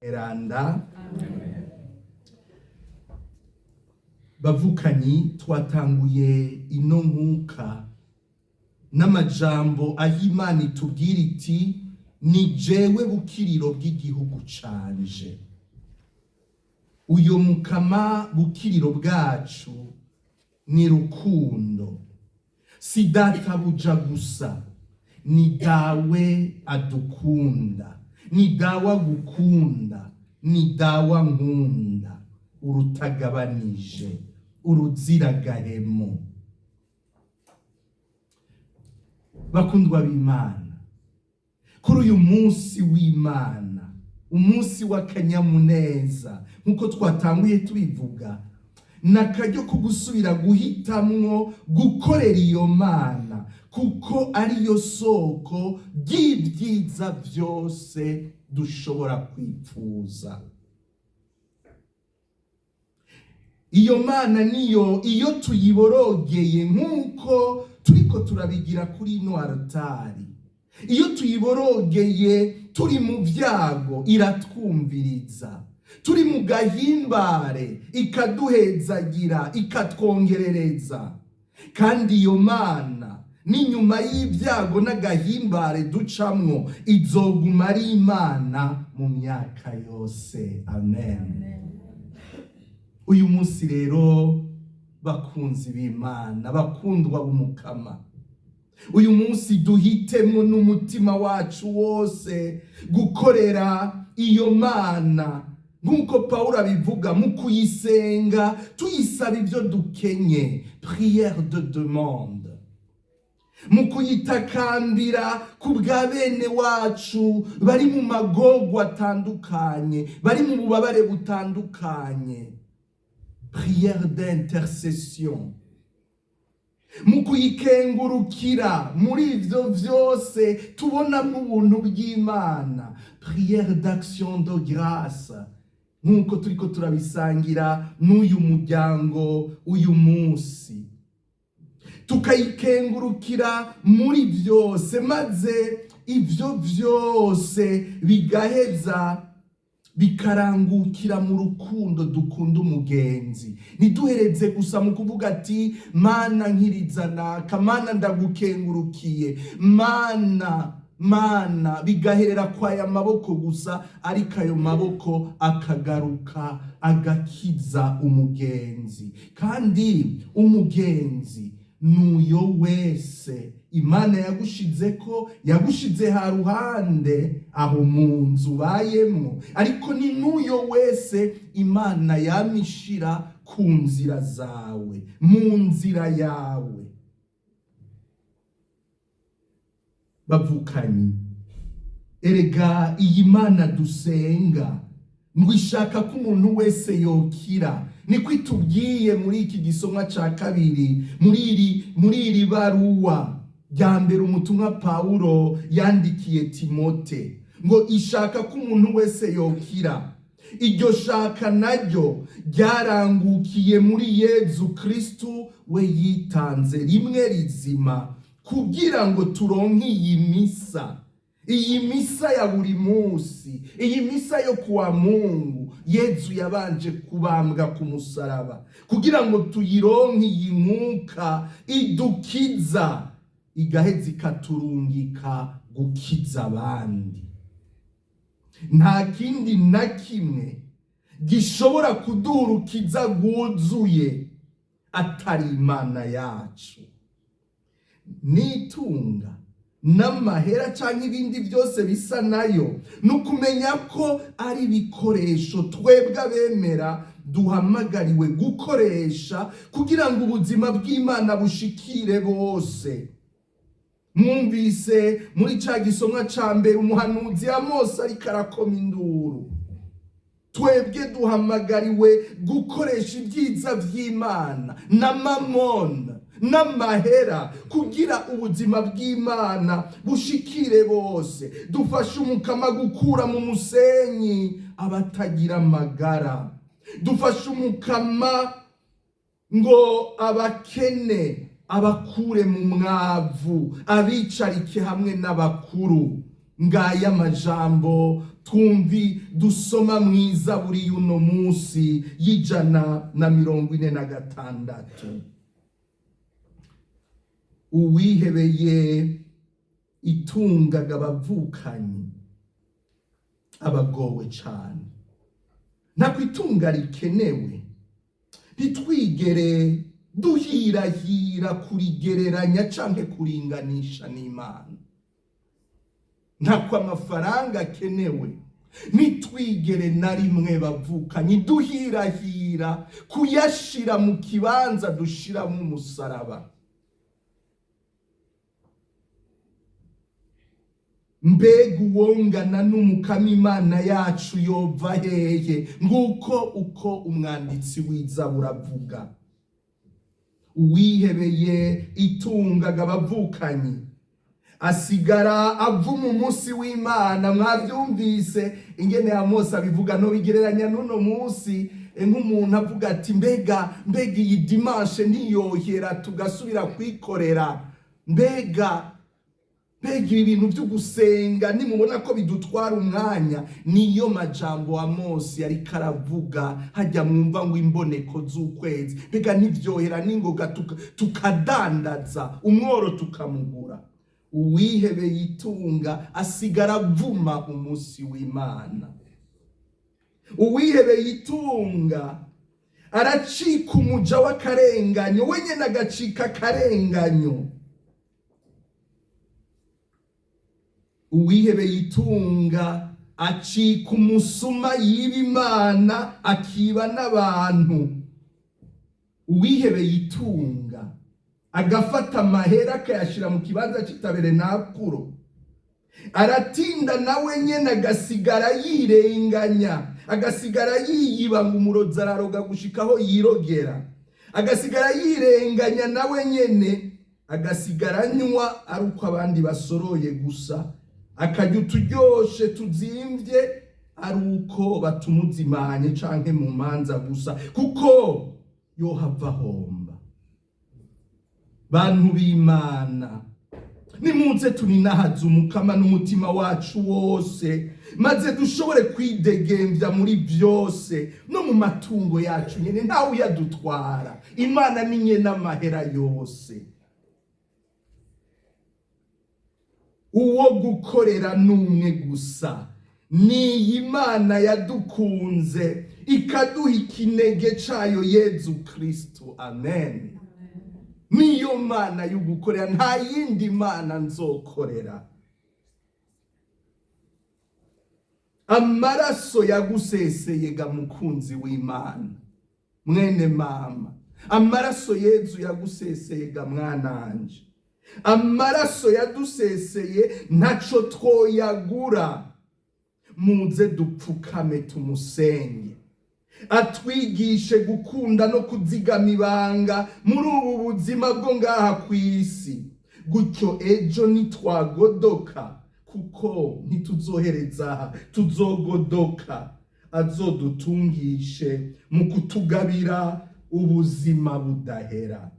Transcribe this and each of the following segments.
Eranda bavukanyi, twatanguye ino nkuka n'amajambo aho Imana itubwira iti: "Ni jewe bukiriro bw'igihugu canje." Uyo Mukama bukiriro bwacu ni rukundo, si databuja gusa, ni dawe adukunda, ni dawe agukunda, ni dawe nkunda, urutagabanije, uruziragahemo. Bakundwa b'Imana, kuri uyu munsi w'Imana, umunsi w'akanyamuneza, nk'uko twatanguye tubivuga, ni akaryo ko gusubira guhitamwo gukorera iyo Mana, kuko ariyo soko ry'ibyiza byose dushobora kwipfuza. Iyo Mana niyo iyo tuyiborogeye, nk'uko turiko turabigira kuri ino altari, iyo tuyiborogeye turi mu byago iratwumviriza, turi mu gahimbare ikaduhezagira, ikatwongerereza. Kandi iyo Mana n'inyuma y'ibyago n'agahimbare ducamwo izoguma ari Imana mu myaka yose. Amen. Uyu munsi rero, bakunzi b'Imana, bakundwa b'Umukama, uyu munsi duhitemwo n'umutima wacu wose gukorera iyo Mana, nk'uko Pawulo abivuga, mu kuyisenga tuyisaba ibyo dukenye, prière de demande, mu kuyitakambira ku bwa bene wacu bari mu magorwa atandukanye, bari mu bubabare butandukanye, prière d'intercession, mu kuyikengurukira muri ivyo vyose tubonamo ubuntu bw'Imana, prière d'action de grâce, nk'uko turiko turabisangira n'uyu muryango uyu munsi, tukayikengurukira muri byose, maze ivyo vyose bigaheza bikarangukira mu rukundo dukunda umugenzi. Ntiduhereze gusa mu kuvuga ati: "Mana, nkiriza naka, Mana, ndagukengurukiye, Mana, Mana," bigaherera kwaya maboko gusa, ariko ayo maboko akagaruka agakiza umugenzi. Kandi umugenzi nuyo wese Imana yagushize ko yagushize ha ruhande aho mu nzu ubayemwo, ariko ni n'uyo wese Imana yamishira ku nzira zawe, mu nzira yawe. Bavukanyi, erega iyi Mana dusenga ngo ishaka ko umuntu wese yokira. Niko itubwiye muri iki gisomwa ca kabiri, muri iri baruwa rya mbere umutumwa Pawulo yandikiye Timote, ngo ishaka ko umuntu wese yokira. Iryo shaka naryo ryarangukiye muri Yezu Kristu, we yitanze rimwe rizima kugira ngo turonke iyi misa, iyi misa ya buri munsi, iyi misa yo kuwa Mungu. Yezu yabanje kubambwa ku musaraba kugira ngo tuyironke iyi nkuka idukiza, igaheza ikaturungika gukiza abandi. Nta kindi na kimwe gishobora kuduha urukiza rwuzuye atari Imana yacu. N'itunga n'amahera cyangwa ibindi byose bisa nayo, ni ukumenya ko ari ibikoresho twebwe abemera duhamagariwe gukoresha kugira ngo ubuzima bw'Imana bushikire bose. Mwumvise muri cya gisomwa cya mbere umuhanuzi Amosi ariko arakoma induru. Twebwe duhamagariwe gukoresha ibyiza by'Imana na mamona n'amahera kugira ubuzima bw'Imana bushikire bose. Dufashe Umukama gukura mu musenyi abatagira amagara, dufashe Umukama ngo abakene abakure mu mwavu, abicarike hamwe n'abakuru. Ngaya amajambo. Twumvi dusoma mwiza buri y'uno munsi y'146. Uwihebeye itungaga abavukanyi abagowe cane. Ntabwo itunga rikenewe, ntitwigere duhirahira kurigereranya canke kuringanisha n'Imana. Ntabwo amafaranga akenewe, ntitwigere na rimwe bavukanyi duhirahira kuyashira mu kibanza dushiramo umusaraba. Mbega uwongana n'Umukama Imana yacu yova hehe? Nguko uko umwanditsi w'Izaburi avuga. Uwihebeye itungaga abavukanyi asigara avuma umunsi w'Imana. Mwavyumvise ingene Amosi abivuga, no bigereranya n'uno munsi nk'umuntu avuga ati mbega mbega iyi dimanche ntiyohera tugasubira kwikorera, mbega mbega ibi bintu byo gusenga nimubona ko bidutwara umwanya. Niyo majambo Amosi yariko aravuga hajya mwumva ngo imboneko z'ukwezi, mbega ntivyohera n'ingoga tukadandaza umworo tukamugura. Uwihebeye itunga asigara avuma umunsi w'Imana. Uwihebeye itunga aracika umuja w'akarenganyo, wenyene agacika akarenganyo. Uwihebeye itunga acika umusuma yiba Imana akiba n'abantu. Uwihebeye itunga agafata amahera akayashira mu kibanza c'itaberenakuro, aratinda nawe nyene agasigara yirenganya, agasigara yiyiba ngo umurozi araroga gushikaho yirogera, agasigara yirenganya nawe nyene, agasigara anywa ari uko abandi basoroye gusa, akarya uturyoshe tuzimvye ari uko batumuzimanye canke mu manza gusa, kuko yohava ahomba. Bantu b'Imana, nimuze tuninahaze Umukama n'umutima wacu wose, maze dushobore kwidegemvya muri byose no mu matungo yacu nyene, ntawe uyadutwara. Imana ni nyene amahera yose. Uwo gukorera n'umwe gusa, ni Imana yadukunze ikaduha ikinege cayo Yezu Kristu. Amen. Niyo Mana y'ugukorera, nta yindi Mana nzokorera. Amaraso yaguseseye ga mukunzi w'Imana, mwene mama, amaraso Yezu yaguseseye ga mwananje, amaraso yaduseseye ntaco twoyagura. Muze dupfukame tumusenge, atwigishe gukunda no kuzigama ibanga muri ubu buzima bwo ngaha kw'isi, gutyo ejo nitwagodoka, kuko ntituzohereza aha, tuzogodoka, azodutungishe mu kutugabira ubuzima budahera.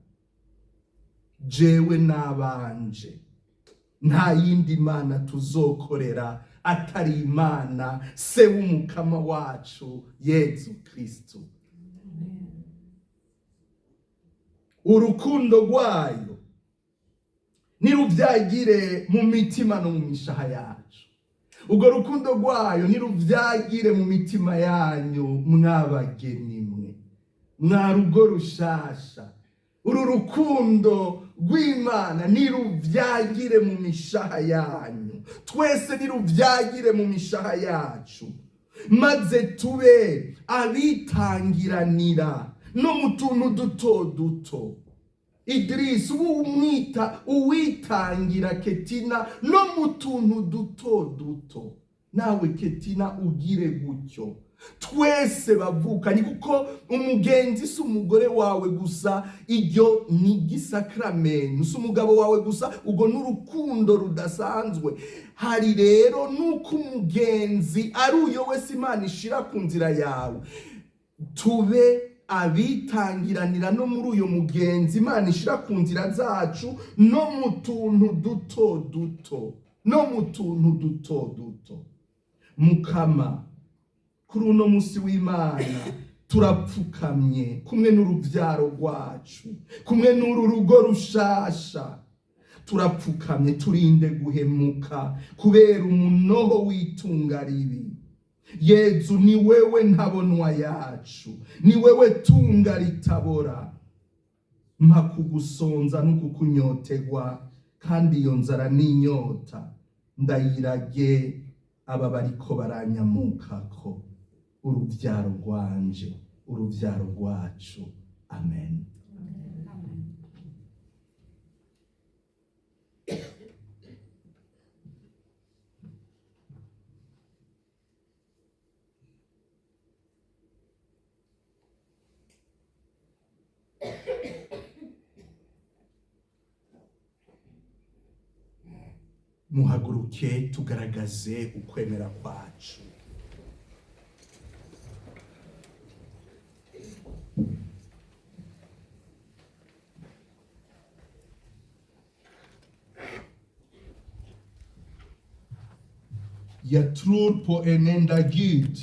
Jewe n'abanje nta yindi Mana tuzokorera atari Imana se w'Umukama wacu Yezu Kristu. Urukundo rwayo niruvyagire mu mitima no mu mishaha yacu. Urwo rukundo rwayo niruvyagire mu mitima yanyu mwabageni mwe, mwa rugo rushasha. Uru rukundo rw'Imana niruvyagire mu mishaha yanyu, twese niruvyagire mu mishaha yacu, maze tube abitangiranira no mu tuntu duto duto. Idris umwita uwitangira Ketina no mu tuntu duto duto, nawe Ketina ugire gutyo. Twese bavukanye, kuko umugenzi si umugore wawe gusa, iryo ni igisakramento, si umugabo wawe gusa, ubwo n'urukundo rudasanzwe. Hari rero nuko umugenzi ari uyo wese Imana ishira ku nzira yawe, tube abitangiranira no muri uyo mugenzi Imana ishira ku nzira zacu, no mu tuntu duto duto, no mu tuntu duto duto. Mukama, kuri uno munsi w'Imana turapfukamye kumwe n'uruvyaro rwacu, kumwe n'uru rugo rushasha. Turapfukamye, turinde guhemuka kubera umunoho w'itunga ribi. Yezu, ni wewe ntabonwa yacu, ni wewe tunga ritabora. Mpa kugusonza no kukunyotegwa, kandi iyo nzara n'inyota ndayirage aba bariko baranyamukako, uruvyaro rwanje, uruvyaro rwacu. Amen. Muhaguruke tugaragaze ukwemera kwacu. Jag tror på en enda Gud,